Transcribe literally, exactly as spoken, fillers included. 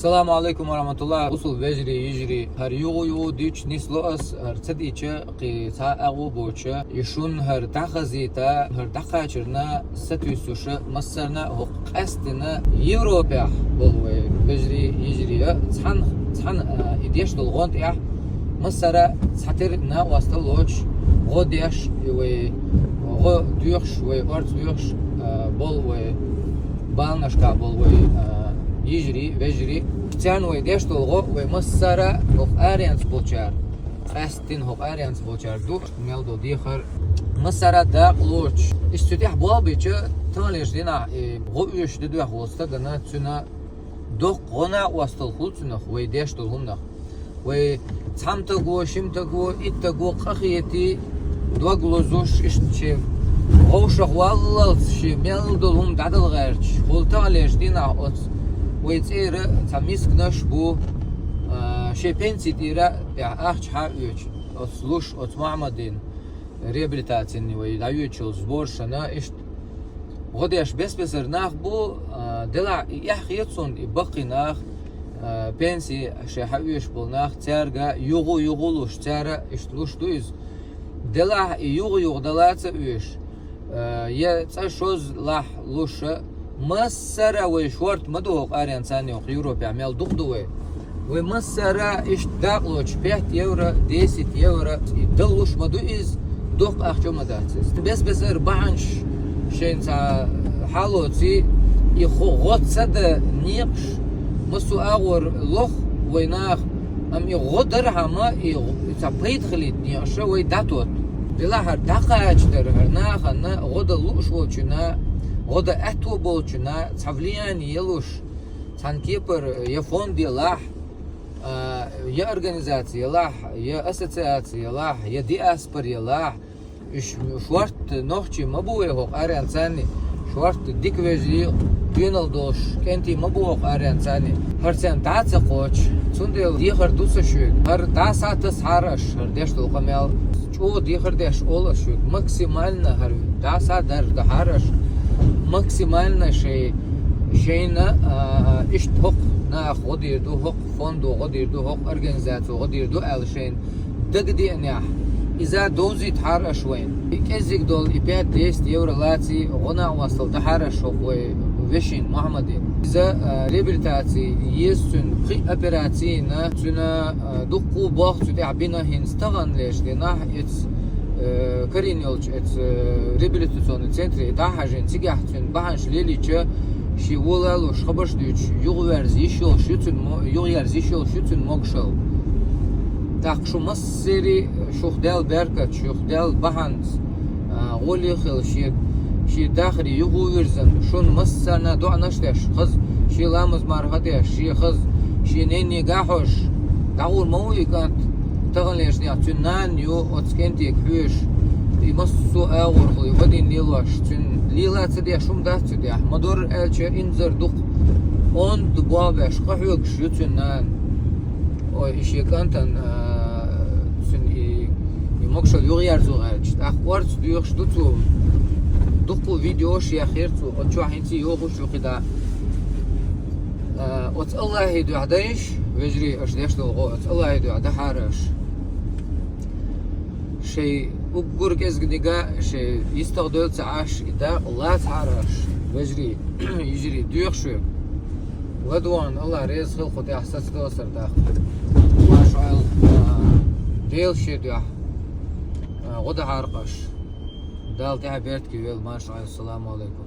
Саламу алейкум ва рахматуллах. Усул вежарий, йижарий, хӀара югъу-югъу дича нисло ас, хӀара ца дича кхин цхьа агӀо боцуш, и шун хӀара дӀахазийта, хӀара дӀакхачарна сатуьйсуш массарна а хӀокху къаьсттина Европехь болу вай вежарий, йижарий а цхьаьна, цхьаьна, а, и деш долу гӀон тӀехь массара цхьатерра накъосталла лоцуш, гӀо деш, и вай гӀо доьхуш, вай орца доьхуш, а, болу вай баланашкахь болу вай, а, йижарий, вежарий. Царна вай деш долу гӀо вай массара хӀокху аренца болчара, къаьсттина хӀокху аренца болчара ду, мел долу дехар массара дакъа лоцуш. Иштта цу тӀехь болх бича, таханлерчу дийнахь и гӀо оьшуш де доьхна волу стагана, цуьнан доккха гӀо накъосталла хуьлу цунах, вай деш долу хӀуманах. Вай цхьамтаго, шимтаго, иттаго къахетий, дог лозуш, иштта шен вовшах валлалц шен мел долу хӀума дӀадала гӀерташ, хӀула таханлерчу дийнахь оцу вай цӀера цхьа мисканаш бу, а, шен пенси тӀера тӀехь ахча хьаоьцуш, оцу луш, оцу Мухьаммадин реабилитацин вай дӀайоьдуш йолу сборшна иштта гӀо деш бес-бесара нах бу, а, делахь и эхь хета суна, и баккхий нах, а, пенси шайн хьаоьшуш болу нах, цаьрга югъу-югъу луш, цара иштта луш ду иза. Делахь и югъу-югъу далаца а оьшуш, а, я цкъа шозза лахь луш а, массара вай шорта ма ду хӀокху аренца царна, хӀокху Европехь мел дукха ду вай. Вай массара иштта дакъа лоцуш пять евро, десять евро, и далуш ма ду иза, доккха ахча ма дац иза. Бес-бесара бахьанаш шайна цхьа хьалоций, и хӀо-, гӀо ца дан некъаш массо а агӀор лоху вай наха, амма и гӀо дархьама, и гӀо-, и цхьа пайда хилийта некъаш вай дӀатотту. Делахь хӀара дӀакхача дара, хӀара нахана гӀо дан лууш волчунна, гӀо дан аьтто болчунна цхьа влияние луш, цхьана кепара я фонд елахь, а, я организаци елахь, я ассоциаци елахь, я диаспора елахь, уьш шорта нохчий ма бу вай хӀокху аренца царна, шорта дика вежарий, доьналла долуш кӀентий ма бу хӀокху аренца царна. ХӀара царна дӀа а ца кхочуш, цундела дехар ду сан шуьга. ХӀара дӀа а схьатасхьара аш, хӀара деш долу къамел. ЧӀогӀа дехар деш олу ас шуьга, максимально хӀара дӀа а схьадаржадахьара аш, максимально шай-, шайна, а, иштта хӀокху наха гӀо дийр ду, хӀокху фондо гӀо дийр ду, хӀокху организацо гӀо дийр ду аьлла шайна дагадеанехь, иза довзийтахьара аш вайна. И кӀеззиг долу и пять-десять евро лаций, гӀо накъосталла дахьара аш хӀокху вай вешин Мухьаммадин. Иза, а, реабилитаци еза цуьнан, пхи операцийна, цуьнан, а, дуккха а болх цу тӀехь бина, хӀинца таханлерчу дийнахь эца, э, карийна йолчу эца, э, реабилитационный центре дӀа а хьажийна, цигахь цуьнан бахьанаш лелийча, шен вола а луш, хабарш дуьйцуш, юхаверза йиш йолуш ю цуьнан мо-, юхаерза йиш йолуш ю цуьнан могушалла. ТӀаккха шу массерий, шух Дала беркат, шух Дала бахьанца, а, гӀоле а хила, шен, шен дахаре юха а вирзина, шуна массарна доӀанаш деш, хаза шен ламаз-марха деш, шен хаза, шен неннега а хьожуш, дӀагӀур ма ву и кӀант, таханлерчу дийнахь цуьнан нана ю оцу кӀентега хьоьжуш, и массо а агӀор хуьлу, и вадийна лелош, цуьнан лела а ца деш хӀума дац цу тӀехь, ма-дарра аьлча, инзар дукха онда болх беш, къахьоьгуш ю цуьнан нана. Ой, и шен кӀантана, а, цуьнан и, и могушалла юхаерзо гӀерташ. ТӀаккха орца доьхуш ду цо. Дуккха а видеош яьхира цо. Оцу чохь хӀинца а йохуш ю кхидӀа. А, оцу Аллахьан дуьхьа дан иш, вежарий, аша деш долу гӀо, оцу Аллахьан дуьхьа дахьара аша. Шайн уггар кӀезгниг а, шайн йистагӀа девлла ца Ӏаш, и дакъа лацахьара аша, вежарий, йижарий, доьху шуьга. ЛадогӀарна Аллах реза хила кху тӀехь сацадосар даккха. Марша Ӏойла, а, Дела шен дуьхьа, а, гӀо дахьара аша. Дала тӀаьхье беркате йойла, марша Ӏойла, салам алейкум.